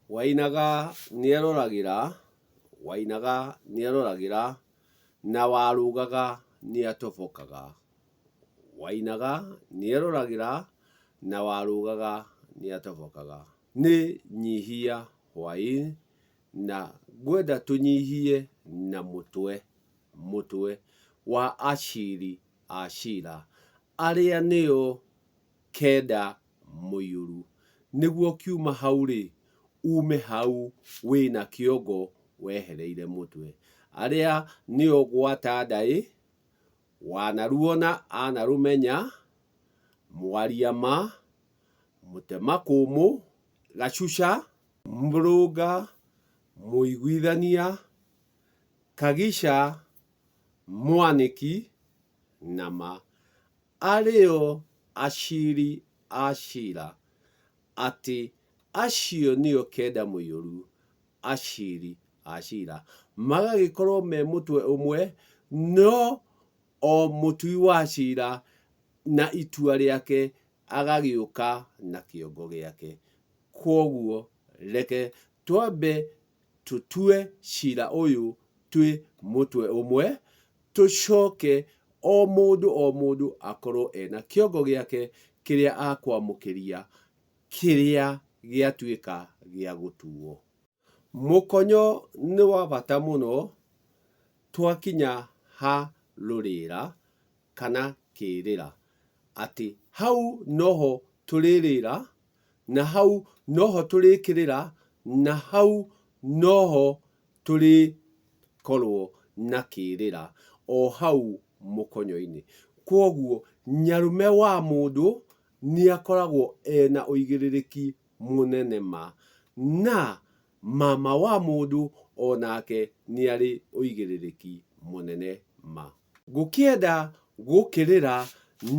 Wainaga nĩeroragĩra, wainaga nĩeroragĩra, na warũgaga nĩatobokaga. Wainaga nĩeroragĩra, na warũgaga nĩatobokaga. Nĩ nyihia hwaĩ na ngwenda tũnyihie na mũtwe, mũtwe wa aciri a cira arĩa nĩo kenda mũiyũru, nĩguo ũkiuma hau-rĩ, uume hau wĩna kĩongo wehereire mũtwe. Arĩa nĩo gwata ndaĩ, wanaruona anarũmenya, mwaria ma, mũtema kũmũ, gacuca, mũrũnga, mũiguithania, kagica, mwanĩki, na ma. Arĩo aciri a cira, atĩ acio nĩo kenda mũiyũru, aciri a cira, magagĩkorũo me mũtwe ũmwe, no o mũtui wa cira na itua rĩake agagĩũka na kĩongo gĩake. Kwoguo reke twambe tũtue cira ũyũ twĩ mũtwe ũmwe, tũcoke o mũndũ o mũndũ akorwo ena kĩongo gĩake kĩrĩa akwamũkĩria kĩrĩa gĩatuĩka gĩa gũtuo. Mũkonyo nĩ wa bata mũno twakinya ha rũrĩra kana kĩrĩra, atĩ hau noho tũrĩrĩra, na hau noho tũrĩkĩrĩra, na hau noho tũrĩkorwo na kĩrĩra o hau mũkonyo-inĩ. Kwoguo nyarũme wa mũndũ nĩakoragwo ena ũigĩrĩrĩki mũnene ma. Na mama wa mũndũ onake nĩarĩ ũigĩrĩrĩki mũnene ma. Ngũkĩenda gũkĩrĩra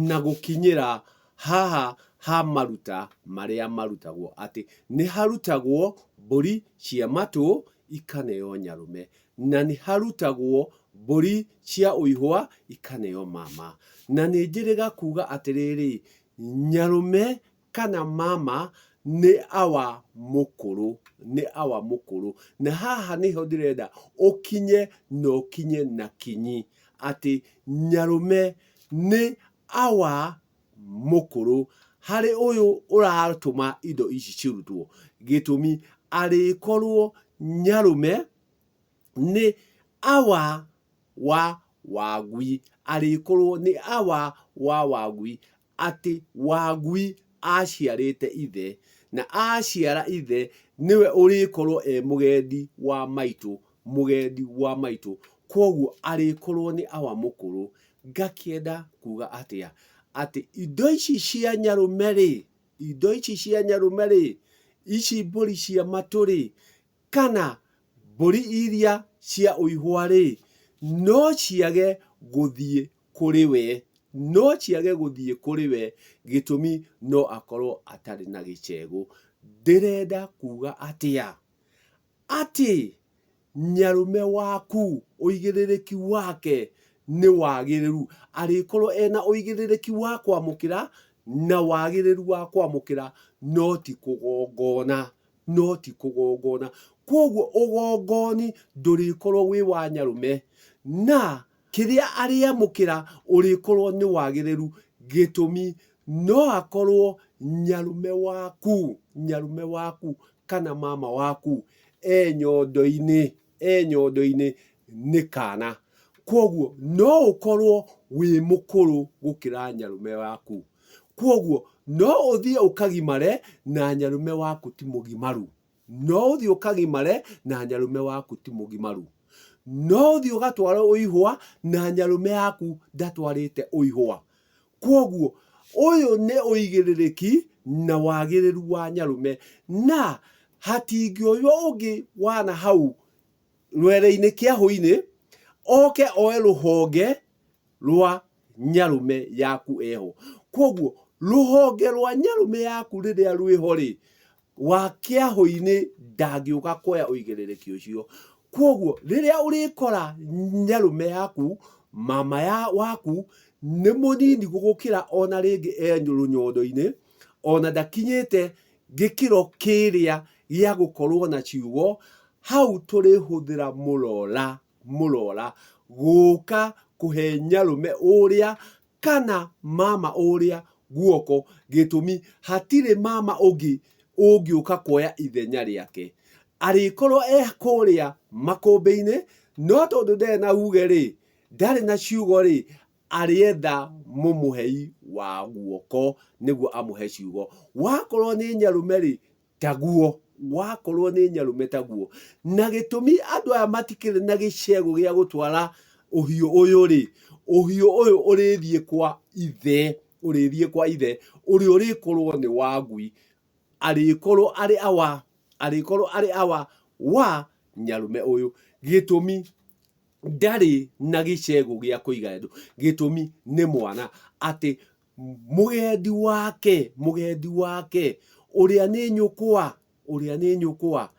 na gũkinyĩra haha ha maruta marĩa marutagwo, atĩ nĩ harutagwo mbũri cia matũ ikaneo nyarũme, na nĩ harutagwo mbũri cia ũihwa ikaneo mama. Na nĩ njĩrĩga kuga atĩrĩrĩ, nyarũme kana mama nĩ awa mũkũrũ, nĩ awa mũkũrũ. Na haha nĩho ndĩrenda ũkinye na ũkinye na kinyi atĩ nyarũme nĩ awa mũkũrũ harĩ ũyũ ũratũma indo ici cirutwo. Gĩtũmi arĩkorwo nyarũme nĩ awa wa wangui, arĩkorwo nĩ awa wa wangui atĩ Wangui aciarĩte ithe, na aciara ithe nĩwe ũrĩkorwo e mũgendi wa maitũ, mũgendi wa maitũ, kwoguo arĩkorwo nĩ awa mũkũrũ. Ngakĩenda kuga atĩa? Atĩ indo ici cia nyarũme-rĩ, indo ici cia nyarũme-rĩ, ici mbũri cia matũ-rĩ, Kana mbũri iria cia ũihwa-rĩ, no ciage gũthiĩ kũrĩ we, no ciage gũthiĩ kũrĩ we, gĩtũmi no akorwo atarĩ na gĩcegũ. Ndĩrenda kuga atĩa? Atĩ nyarũme waku ũigĩrĩrĩki wake nĩ wagĩrĩru, arĩkorwo ena ũigĩrĩrĩki wa kwamũkĩra na wagĩrĩru wa kwamũkĩra no ti kũgongona. no ti kũgongona. Kwoguo ũgongoni ndũrĩkorwo wĩ wa nyarũme, na kĩrĩa arĩamũkĩra ũrĩkorwo nĩ wagĩrĩru. Gĩtũmi no akorwo nyarũme waku, nyarũme waku kana mama waku e nyondo-inĩ, e nyondo-inĩ nĩ kana. Kwoguo no ũkorwo wĩ mũkũrũ gũkĩra nyarũme waku. Kwoguo no ũthiĩ ũkagimare na nyarũme waku ti mũgimaru. No ũthiĩ ũkagimare na nyarũme waku ti mũgimaru. No ũthiĩ ũgatware ũihwa na nyarũme yaku ndatwarĩte ũihwa. Kwoguo ũyũ nĩ ũigĩrĩrĩki na wagĩrĩru wa nyarũme na hatingĩoywo ũngĩ wa na hau rwere-inĩ kĩahũ-inĩ oke oe rũhonge rwa nyarũme yaku eho. Kwoguo rũhonge rwa nyarũme yaku rĩrĩa rwĩho rĩ, wa kĩahũ-inĩ ndangĩũka kuoya ũigĩrĩrĩki ũcio. Kwoguo rĩrĩa ũrĩkora nyarũme yaku, mama ya waku nĩ mũnini gũgũkĩra ona rĩngĩ e rũnyondo-inĩ, ona ndakinyĩte gĩkĩro kĩrĩa gĩa gũkorwo na ciugo, hau tũrĩhũthĩra mũrora, mũrora gũka kũhe nyarũme ũrĩa kana mama ũrĩa guoko, gĩtũmi hatirĩ mama ũngĩ ũngĩũka kuoya ithenya rĩake. Arĩkorwo e kũrĩa makũmbĩ-inĩ, no tondũ ndarĩ na uge rĩ, ndarĩ na ciugo rĩ, arĩetha mũmũhei wa guoko nĩguo amũhe ciugo. Wakorwo nĩ nyarũme rĩ, taguo, wakorwo nĩ nyarũme taguo. Na gĩtũmi andũ aya matikĩrĩ na gĩcegũ gĩa gũtwara ũhiũ ũyũ rĩ, ũhiũ ũyũ ũrĩthiĩ kwa ithe, ũrĩthiĩ kwa ithe ũrĩa ũrĩkorwo nĩ wa ngui, arĩkorwo arĩ awa, arĩkorwo arĩ awa wa nyarũme ũyũ. Gĩtũmi ndarĩ na gĩcegũ gĩa kũiga andũ, gĩtũmi nĩ mwana, atĩ mũgendi wake, mũgendi wake ũrĩa nĩ nyũkwa, ũrĩa nĩ nyũkwa,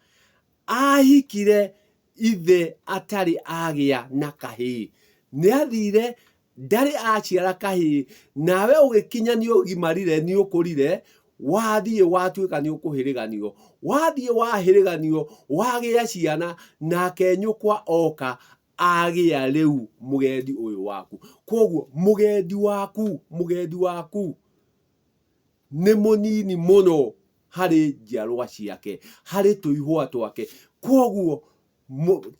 ahikire ithe atarĩ agĩa na kahĩĩ. Nĩ athire ndarĩ aciara kahĩĩ, nawe ũgĩkinya nĩ ũgimarire, nĩ ũkũrire, wathiĩ watuĩka nĩ ũkũhĩrĩganio, wathiĩ wahĩrĩganio, wagĩa ciana, nake nyũkwa oka agĩa rĩu mũgendi ũyũ waku. Koguo mũgendi waku, mũgendi waku nĩ mũnini mũno harĩ njiarwa ciake, harĩ tũihũa twake. Koguo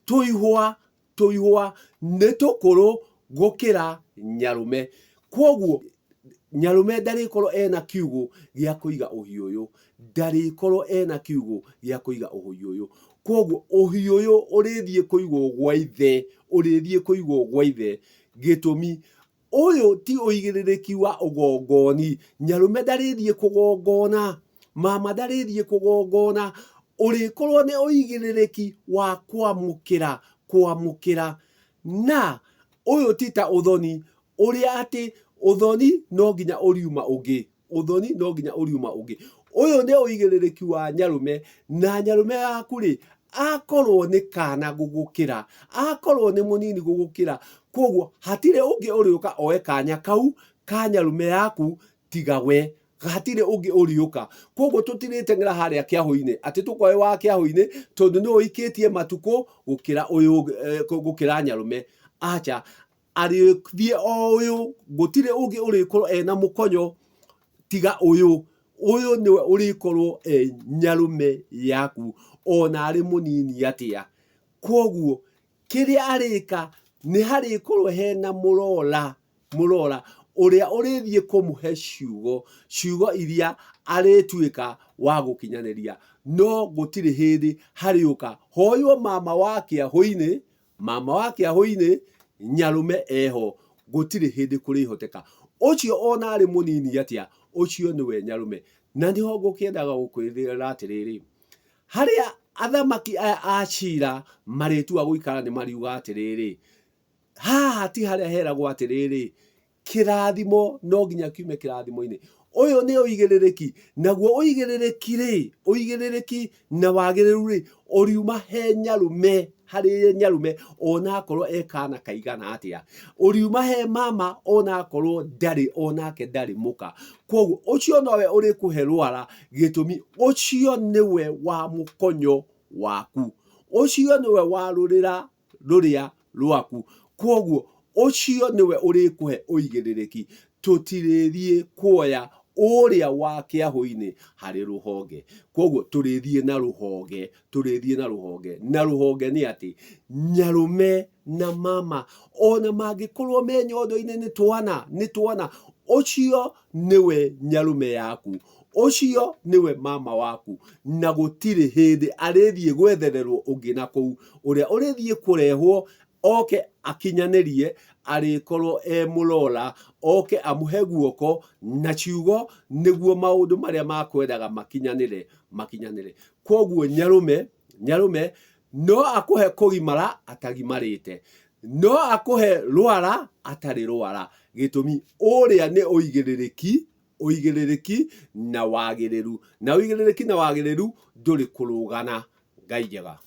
tũihũa, tũihũa nĩ tũkũrũ gũkĩra nyarũme. Koguo nyarũme ndarĩkorwo ena kiugũ gĩa kũiga ũhiũ ũyũ, ndarĩkorwo ena kiugũ gĩa kũiga ũhiũ ũyũ. Koguo ũhiũ ũyũ ũrĩthiĩ kũigwo gwa ithe, ũrĩthiĩ kũigwo gwa ithe. Gĩtũmi, ũyũ ti ũigĩrĩrĩki wa ũgongoni, nyarũme ndarĩthiĩ kũgongona, mama ndarĩthiĩ kũgongona, ũrĩkorwo nĩ ũigĩrĩrĩki wa kwamũkĩra, kwamũkĩra. Na ũyũ ti ta ũthoni, ũrĩa atĩ ũthoni no nginya ũriuma ũngĩ, ũthoni no nginya ũriuma ũngĩ. Ũyũ nĩ ũigĩrĩrĩki wa nyarũme, na nyarũme yaku rĩ, akorwo nĩ kana gũgũkĩra, akorwo nĩ mũnini gũgũkĩra, koguo hatirĩ ũngĩ ũrĩũka oe kanya kau ka nyarũme yaku tiga we, hatirĩ ũngĩ ũrĩũka. Koguo tũtirĩteng'era harĩa kĩahũ-inĩ atĩ tũkoe wa kĩahũ-inĩ tondũ nĩwe ũikĩtie matukũ gũkĩra ũyũ, gũkĩra nyarũme, aca. Arĩthiĩ o ũyũ, gũtirĩ ũngĩ ũrĩkorwo ena mũkonyo tiga ũyũ. Ũyũ nĩwe ũrĩkorwo e nyarũme yaku ona arĩ mũnini atĩa. Koguo kĩrĩa arĩka nĩ harĩkorwo hena mũrora, mũrora ũrĩa ũrĩthiĩ kũmũhe ciugo, ciugo iria arĩtuĩka wa gũkinyanĩria. No gũtirĩ hĩndĩ harĩũka hoywo mama wa kĩahũ-inĩ Mama wa kĩahũ-inĩ nyarũme eho gũtirĩ hĩndĩ kũrĩhoteka. Ũcio ona arĩ mũnini atĩa, ũcio nĩwe nyarũme. Na nĩho ngũkĩendaga gũkwĩra atĩrĩrĩ, harĩa athamaki aya a cira marĩtua gũikara nĩ mariuga atĩrĩrĩ, haha ti harĩa heragwo atĩrĩrĩ, Kĩrathimo no nginya kiume kĩrathimo-inĩ. Ũyũ nĩ ũigĩrĩrĩki, naguo ũigĩrĩrĩki rĩ, ũigĩrĩrĩki na wagĩrĩru rĩ, ũriuma he nyarũme, harĩ nyarũme ona akorwo e kana kaigana atĩa. Ũriuma he mama ona akorwo ndarĩ onake ndarĩ mũka. Koguo ũcio nowe ũrĩkũhe rwara, gĩtũmi ũcio nĩwe wa mũkonyo waku. Ũcio nĩwe wa rũrĩra rũrĩa rwaku. Kwoguo ũcio nĩwe ũrĩkũhe ũigĩrĩrĩki. Tũtirĩthiĩ kuoya ũrĩa wa kĩahũ-inĩ harĩ rũhonge. Kwoguo tũrĩthiĩ na rũhonge, tũrĩthiĩ na rũhonge. Na rũhonge nĩ atĩ nyarũme na mama ona mangĩkorwo me nyondo-inĩ nĩ twana, nĩ twana, ũcio nĩwe nyarũme yaku. Ũcio nĩwe mama waku, na gũtirĩ hĩndĩ arĩthiĩ gwethererwo ũngĩ na kũu. Ũrĩa ũrĩthiĩ kũrehwo oke akinyanĩrie arĩkorwo e mũrora, oke amũhe guoko na ciugo nĩguo maũndũ marĩa makwendaga makinyanĩre, makinyanĩre. Kwoguo nyarũme, nyarũme no akũhe kũgimara atagimarĩte, no akũhe rwara atarĩ rwara, gĩtũmi ũrĩa nĩ ũigĩrĩrĩki ũigĩrĩrĩki na wagĩrĩru, na ũigĩrĩrĩki na wagĩrĩru ndũrĩ kũrũgana. Ngai njega.